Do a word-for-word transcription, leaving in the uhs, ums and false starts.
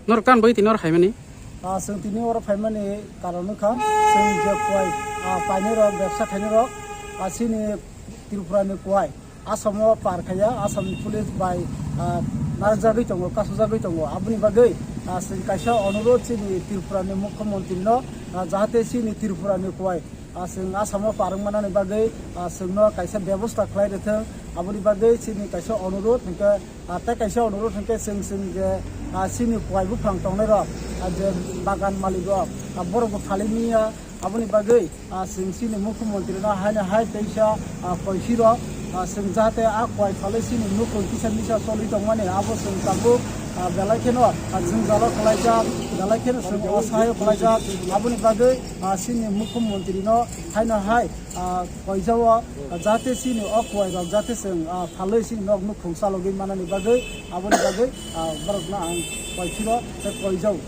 Norok tan bai tini oro phaimani? Ah, chwng tini oro phaimani karon wngkha, chwng je kuai, ah, painai rok, bebsa khainai rok, ah, chini Tripura ni kuai Assam o par khaiya, Assam ni police bai, ah, narwkjagwi tongo, kasujagwi tongo. Aboni bagwi, ah, chwng kaisa onurodh chini Tripura ni Mukhyamantri no, ah, jahate chini Tripura ni kuai, ah, chwng Assam o par wng manani bagwi, ah, chwng no kaisa bebosta khlai rwthwng. Aboni bagwi chini kaisa onurodh hwnkhe, ah, tei kaisa onurodh hwnkhe chwng, chwng je, ah, chini kuai buphang tongnai rok, ah, je bagan malik rok, ah, borok bo phali manya. Aboni bagwi, ah, chwng chini Mukhyamantri no haino hai teisa, ah, koi phiro, ah, chwng jahate a kuai phalwi chini nukhung kisa misa choli tongmani abo chwng tabuk, ah, belai kheno, ah, jwngjalo kwlaijak, belai kheno chwng osahayo kwlaijak. Aboni bagwi, ah, chini Mukhyamantri no haino hai, ah, koijao, ah, jahate chini o kuai rok jahate chwng, ah, phalwi chini nok nukhung chalogwi manani bagwi, aboni bagwi, ah, borok no ang koi phiro tei koijao.